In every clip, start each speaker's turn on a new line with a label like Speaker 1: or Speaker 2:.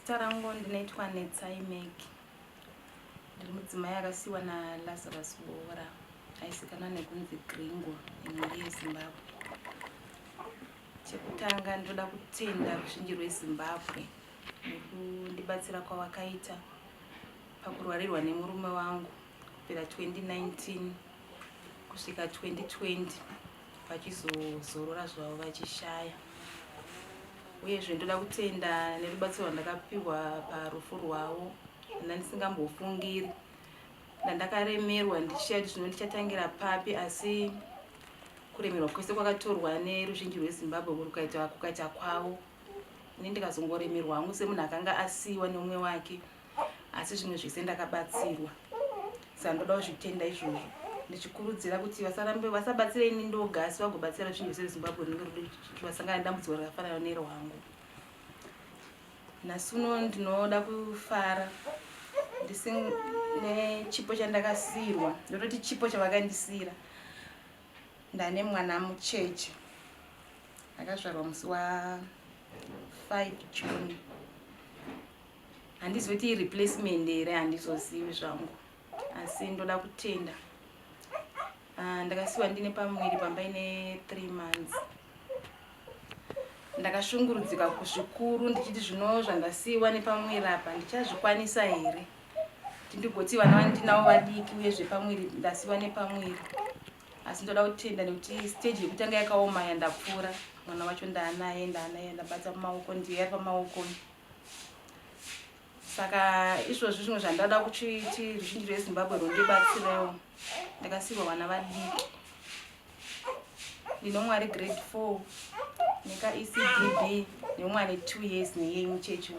Speaker 1: Zita rangu ndinoitwa Netsai Meki. Ndiri mudzimai akasiyiwa naLazarus Boora aizikanwa nekunzi Gringo nemhuri yeZimbabwe. Chekutanga ndinoda kutenda ruzhinji rweZimbabwe nekundibatsira kwavakaita pakurwarirwa nemurume wangu kubvira 2019 kusvika 2020 vachizozorora zvavo vachishaya. Uyezve ndoda kutenda nerubatsiro rwandakapihwa parufu rwavo ndandisingambofungiri. Ndandakaremerwa ndichishaya kuti zvino ndichatangira papi asi kuremerwa kwese kwakatorwa neruzhinji rweZimbabwe kukaita kukaita kwavo. Ini ndikazongoremerwa hangu semunhu akanga asiiwa neumwe wake asi zvimwe zvese ndakabatsirwa. Saka ndoda kuzvitenda izvozvo ndichikurudzira kuti vasarambe vasabatsira ini ndoga asi vagobatsira ruzhinji rwese rweZimbabwe runenge rwasangana nedambudziko rakafanana nerwangu. Nhasi uno ndinoda kufara ndisine chipo chandakasiirwa, ndototi chipo chavakandisiira. Ndane mwana mucheche akazvarwa musi wa 5 June. Handizivi kuti replacement here, handizozivi zvangu, asi ndoda kutenda. Ndakasiwa ndine pamuviri pamba ine 3 months. Ndakashungurudzika zvikuru ndichiti zvino zvandasiiwa nepamuviri apa ndichazvikwanisa here kuti ndigoti vana vandinavo vadiki uyezve pamuviri ndasiiwa nepamuviri. Asi ndoda kutenda nekuti stage yekutanga yakaoma yandapfuura, mwana wacho ndaanaye ndaanaye ndabata mumaoko, ndiye ari pamaoko. Saka izvozvi zvimwe zvandada kuti ruzhinji rweZimbabwe rwundibatsirewo, ndakasiirwa vana vadiki. Ndine ari grade 4 neka ECDB neumwe ane 2 years neiye mucheche.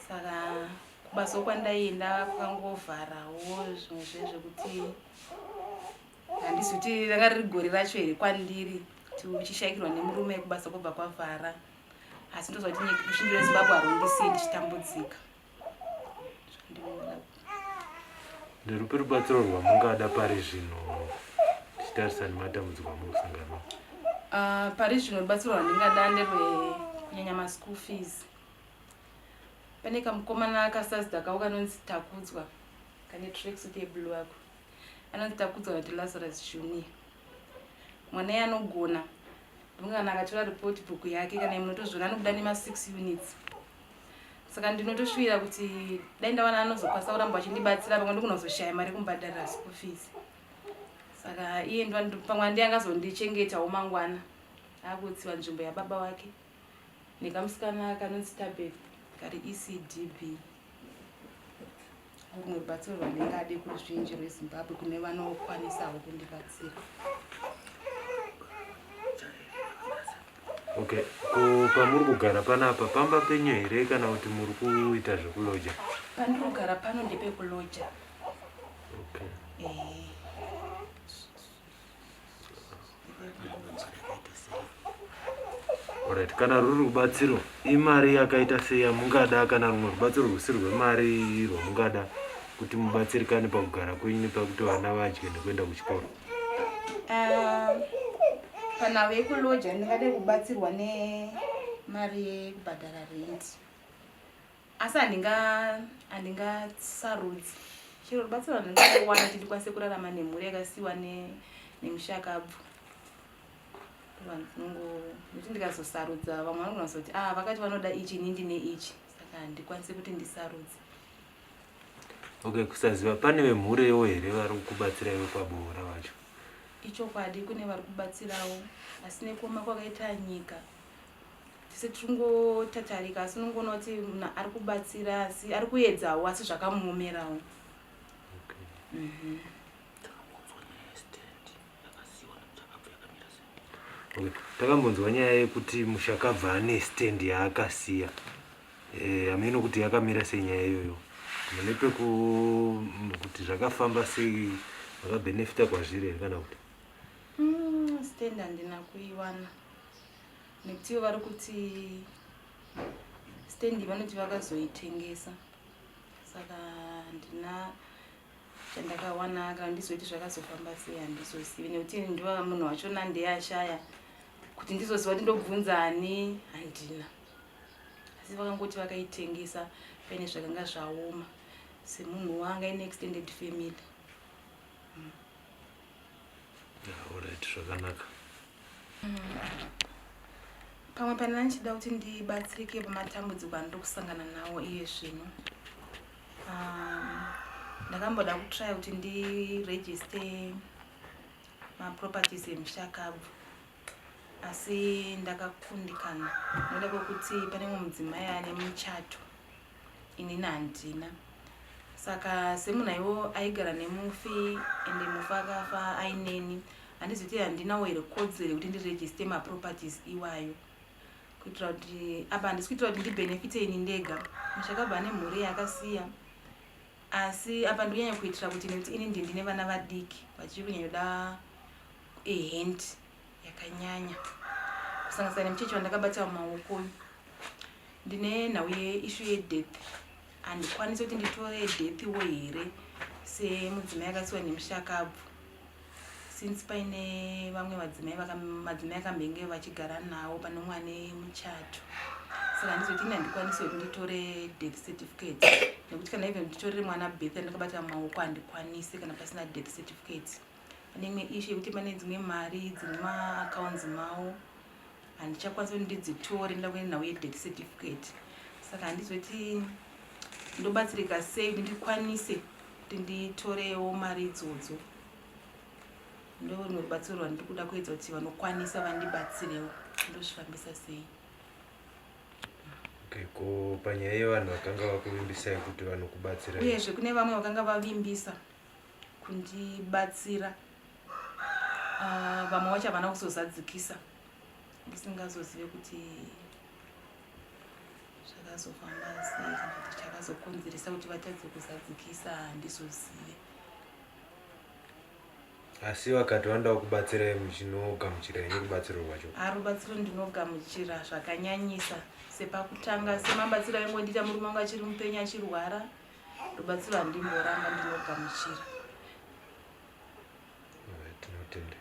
Speaker 1: Saka kubasa kwandaienda kwakangovharawo zvimwe zvezvekuti handisi kuti ranga riri gore racho here kwandiri kuti uchishaikirwa nemurume kubasa kwobva kwavhara, asi ndoziva kuti ruzhinji rweZimbabwe harundisiyi ndichitambudzika.
Speaker 2: Nderupi rubatsiro rwamungada pari zvino tichitarisa nematambudziko amuri kusangana nawo?
Speaker 1: Pari zvino rubatsiro rwandingada nderwe kunyanya maschool fees. Pane kamukomana kasazida kavo kanonzi Takudzwa kane tracksuit yeblue ako, anonzi Takudzwa noti Lazarus Junior. Mwana iye anogona, ndinonga kana akatora report book yake kana munotozviona anobuda nema 6 units. Saka ndinotoshuwira kuti dai ndawana anozokwanisa kuramba achindibatsira, pamwe ndogona kuzoshaya mari yekumubhadharira school fees. Saka iye pamwe ndiye angazondichengetawo mangwana akutsiwa nzvimbo yababa wake nekamusikana kanonzi Tabeth kari ECDB. Rumwe rubatsiro rwandingade kuruzhinji rweZimbabwe kune vanokwanisawo kundibatsira.
Speaker 2: Okay, ko pamuri kugara panapa pamba penyu here kana kuti muri kuita zvekuloja?
Speaker 1: Pandiri kugara pano ndepekuloja.
Speaker 2: Okay. Alright, kana ruri rubatsiro imari yakaita sei yamungada kana rumwe rubatsiro rwusiri rwemari rwamungada kuti mubatsirikane pakugara kwenyu nepakuti vana vadye nekuenda kuchikoro?
Speaker 1: Panhau yekuloja ndingade kubatsirwa nemari yekubhadhara rent, asi handingasarudzi chero rubatsiro rwandingawana kuti ndikwanise kurarama nemhuri yakasiyiwa nemushakabvu. Nekuti ndikazosarudza vamwe vanogona kuzoti ah, vakati vanoda ichi, ini ndine ichi, saka handikwanisi kuti ndisarudze.
Speaker 2: Okay, kusaziva pane vemhurewo here vari kubatsira iwe kwaBoora vacho?
Speaker 1: Ichokwadi kune vari kubatsirawo, asi nekuoma kwakaita nyika tese tiringotatarika, asi unongoona kuti munhu ari kubatsira asi ari kuedzawo asi zvakamuomerawo.
Speaker 2: Okay. Okay. Takambonzwa nyaya yekuti mushakabva ane stand yaakasiya. Hameno kuti yakamira sei nyaya iyoyo. Mune peku kuti zvakafamba sei, makabhenefita kwazviri here kana kuti?
Speaker 1: Stand handina kuiwana nekuti ivo vari kuti stand vanoti vakazoitengesa, saka handina chandakawana kana ndizoti zvakazofamba sei handizozivi, nekuti ndiva munhu wachona ndiye ashaya kuti ndizoziva kuti ndobvunza ani handina. Asi vakangoti vakaitengesa paine zvakanga zvaoma semunhu wanga ine extended family.
Speaker 2: Alright, zvakanaka.
Speaker 1: Pamwe pane ndichida kuti ndibatsirike pamatambudziko andiri kusangana nawo iye zvino. Ndakamboda kutrya kuti ndiregister maproperties emushakabvu, asi ndakakundikana nekuda kwekuti pane mumwe mudzimai ane muchato, inini handina. Saka semunhu aiwo aigara nemufi, ende mufi akafa aineni, handizi kuti handinawo here kodzero yekuti ndiregister maproperties iwayo, kuitira kuti apa handisi kuitira kuti ndibhenefite ini ndega. Mushakabva ane mhuri yaakasiya, asi apa ndikunyanya kuitira kuti nekuti ini ndine vana vadiki vachiri kunyanyoda ehand yakanyanya, kusanganisira nemucheche wandakabata mumaoko. Ndine nhau yeissue yedeath. Handikwanisi kuti nditore death wo here semudzimai akasiwa nemushakabvu, since paine vamwe vadzimai, madzimai akambenge vachigara nawo, pane umwe ane muchato. Saka handizoti ini handikwanisi kuti nditore death certificate, nekuti kana even nditorere mwana birth andakabata mumaoko, handikwanisi kana pasina death certificate. Pane imwe issue yekuti pane dzimwe mari dziri mumaaccounts mavo, handichakwanisi kuti ndidzitore ndoda kuenda nhau yedeath certificate. Saka handizoti ndobatsirika sei kuti ndikwanise kuti nditorewo mari idzodzo. Ndo rumwe rubatsiro rwandiri kuda kuedza kuti vanokwanisa vandibatsirewo, ndozvifambisa sei.
Speaker 2: Okay, ko panyaya yevanhu vakanga vakuvimbisai kuti vanokubatsirai?
Speaker 1: Uyezve kune vamwe vakanga vavimbisa kundibatsira. Vamwe vacho havana kuzozadzikisa, ndisingazozive kuti zvakazofamba sei kana kuti chakazokonzeresa kuti vatadze kuzadzikisa, handizozive.
Speaker 2: Asi vakati vanoda kubatsirai, muchinogamuchira henyu rubatsiro rwacho?
Speaker 1: Rubatsiro ndinogamuchira zvakanyanyisa, sepakutanga, semabatsiro aingondiita murume wangu achiri mupenyu achirwara. Rubatsiro handimboramba, ndinogamuchira.
Speaker 2: Tinotenda.